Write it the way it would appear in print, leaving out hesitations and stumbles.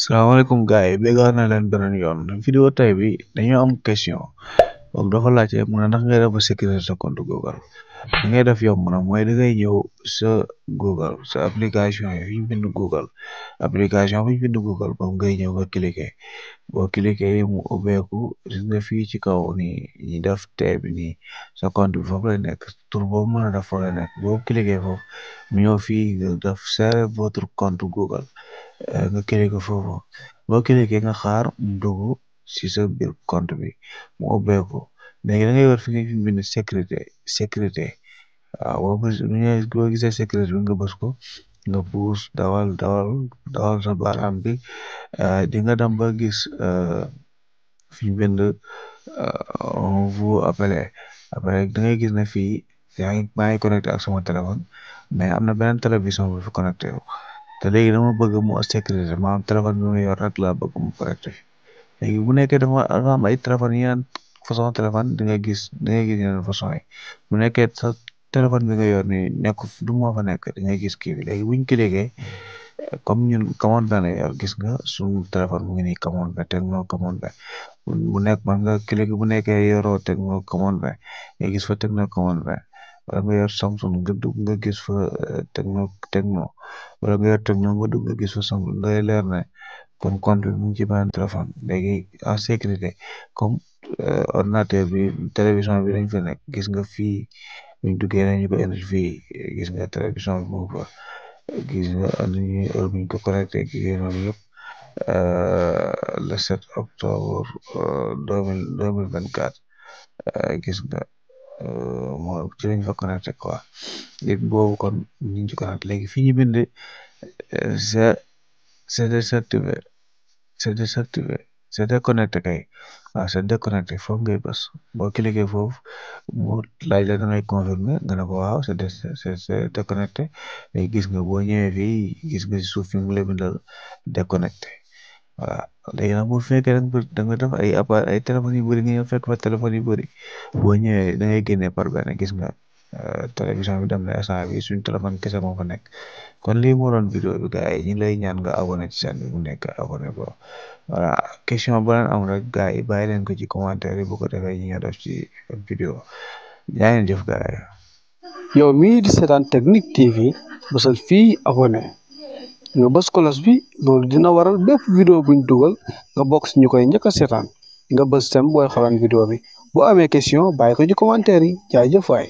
salaamaaleykum gars yi bëggoon na leen beneen yoon vidéo tey bi dañoo am question boobu dafa laajte mu ne ndax ngay def ba sécuriser sa compte Google li ngay def yomb na mooy da ngay ñëw sa Google sa application yi fi ñu bind Google application fi ñu bind Google boobu ngay ñëw nga cliquer boo cliquer mu ubbeeku gis nga fii ci kaw nii ñi def tee bi nii sa compte bi foofu lay nekk tur boobu mën a def foofu lay nekk boo cliquer foofu mu ñëw fii nga def serrer votre compte Google. nga cliquer foofu boo cliquer nga xaar mu dugg si sa biir compte bi mu ubbeeku léegi da ngay war fi nga bind sécurité waaw boo gisee sécurité bi nga bës ko nga puus dawal sa baaraam bi di nga dem ba gis fi ñu bind vous appelez après da ngay gis ne fii maa ngi connecté ak sama téléphone mais am na beneen télévision bu fi connecté te léegi dama bëgg mu sécuriser maanaam téléphone bi ma yor rek laa bëgg mu connecté léegi bu nekkee dafa am ay téléphone yeneen façon téléphone di nga gis yeneen façon yi bu nekkee sa téléphone bi nga yor ni nekk du moo fa nekk di nga gis kii bi léegi buñ cliquer comme ñun commande vingt la yor gis nga suñu téléphone mu ngi nii commande vingt Tecno commande vingt bu nekk man nga cliquer bu nekkee yoroo Tecno commande vingt nga gis fa Tecno commande vingt wala nga yor Samsung nga dugg nga gis fa Tecno wala nga yor Tecno nga dugg nga gis fa Samsung day leer ne kon compte bi mu ngi ci benn téléphone léegi en sécurité comme ordinateur bi télévision bi dañ fa nekk gis nga fii buñ duggee nañu ko indi fii gis nga télévision bi mu fa gis nga nañu heure buñ ko connecté gi noonu yëpp le 7 octobre 2024 gis nga moo ci lañ fa connecté quoi léegi boobu kon ñu ngi ci connecté léegi fii ñu bind c'est désactivé c'est déconnecté kay waaw c'est déconnecté foofu ngay bës boo cliquer foofu mu laaj la da ngay confirmer nga ne ko waaw c'est déconnecté léegi gis nga boo ñëwee fii gis nga si suuf fi mu lay bindal déconnecté voilà léegi nag bu fekkee da nga def ay téléphones yu bëri nga ñëw fekk fa téléphone yu bëri boo ñëwee da ngay génnee par benn gis nga télévision bi dem na instant bi suñu téléphone kese moo fa nekk kon lii moo doon vidéo bi gars yi ñu lay ñaan nga abonné ci chaîne bi bu nekk abonné ko voilà question bu leen am rek gars yi bàyyi leen ko ci commentaire yi bu ko defee ñi nga def ci vidéo yaa ngeen jëf gars yi yow mii di seetaan Technique TV bësal fii abonné nga bës kolos bi loolu dina waral bépp vidéo buñ dugal nga bokk si ñu koy njëkk a seetaan nga bës tem booy xoolaan vidéo bi boo amee question bàyyi ko ci commentaire yi jaajëf waay